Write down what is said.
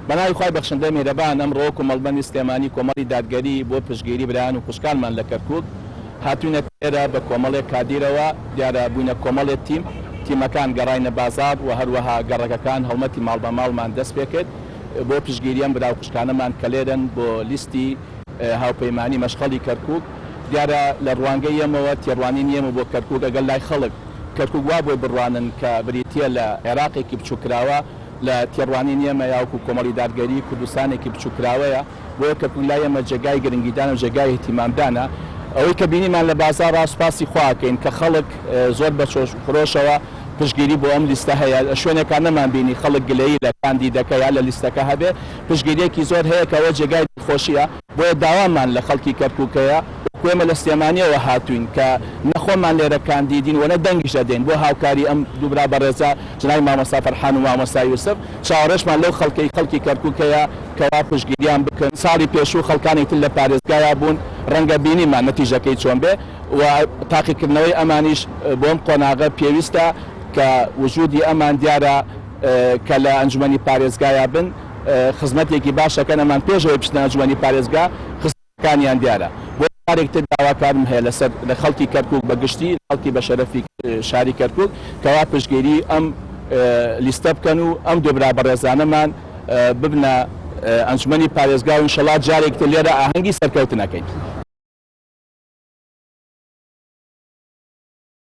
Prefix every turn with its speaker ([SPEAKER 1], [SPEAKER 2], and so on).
[SPEAKER 1] بەناوی خوای بەخشندەی میهرەبان، ئەمڕۆ وەکو مەڵبەندی سلێمانی کۆمەڵی دادگەری بۆ پشتگیری برایان و خوشکانمان لە کەرکوک هاتوینەتە ئێرە بە کۆمەڵێک کادیرەوە، دیارە بوینە کۆمەڵێ تیم، تیمەکان گەڕاینە بازاڕ و هەروەها گەڕەکەکان هەڵمەتی ماڵ بە ماڵمان دەست پێکرد بۆ پشتگیری ئەم برا و خوشکانەمان کە لێرەن بۆ لیستی هاوپەیمانی مەشخەڵی کەرکوک. دیارە لە ڕوانگەی ئێمەوە تێڕوانینی ئێمە بۆ کەرکوک ئەگەر لای خەڵک کەرکوک وا بۆی بڕوانن کە بریتیە لە عێراقێکی بچوککراوە، لە تێڕوانینی ئێمە یا وەکو کۆمەڵی دادگەری کوردستانێکی بچوککراوەیە، بۆیە کەرکوک لای ئێمە جێگای گرنگیدانە و جێگای ئیهتیمامدانە. ئەوەی کە بینیمان لە بازاڕا سوپاسی خوا ئەکەین کە خەڵک زۆر بە چۆش و خرۆشەوە پشتگیری بۆ ئەم لیستە هەیە، لە شوێنێکا نەمانبینی خەڵک گلەیی لە کاندیدەکە یا لە لیستەکە هەبێ، پشتگیرییەکی زۆر هەیە کە ئەوە جێگای دڵخۆشییە. بۆیە داوامان لە خەڵکی کەرکوک هەیە وەکو ئێمە لە سلێمانیەوە هاتوین کە نە خۆمان لێرە کاندیدین و نە دەنگیش دەدەین بۆ هاوکاری ئەم دوو برا بەڕێزە جەنابی مامۆستا فەرحان و مامۆستا یوسف چاوەڕێشمان لەو خەڵکەی خەڵکی کەرکوک هەیە کەوا پشتگیریان بکەن ساڵی پێشوو خەڵکانی تر لە پارێزگایا بوون ڕەنگە بینیمان نەتیژەکەی چۆن بێ و تاقیکردنەوەی ئەمانیش بۆ ئەم قۆناغە پێویستە کە وجودی ئەمان دیارە کە لە ئەنجومەنی پارێزگایا بن خزمەتێکی باش ئەکەن ئەمان پێش ئەوەی بچنە ئەنجومەنی پارێزگا خزمەتەکانیان دیارە بۆ جارێک تر داواکارم هەیە لەسەر لە خەڵکی کەرکوک بە گشتی لە خەڵکی بە شەرەفی شاری کەرکوک کەوا پشتگیری ئەم لیستە بکەن و ئەم دوو برا بەڕێزانەمان ببنە ئەنجومەنی پارێزگا و ئینشەڵا جارێک تر لێرە ئاهەنگی سەرکەوتن ئەکەین.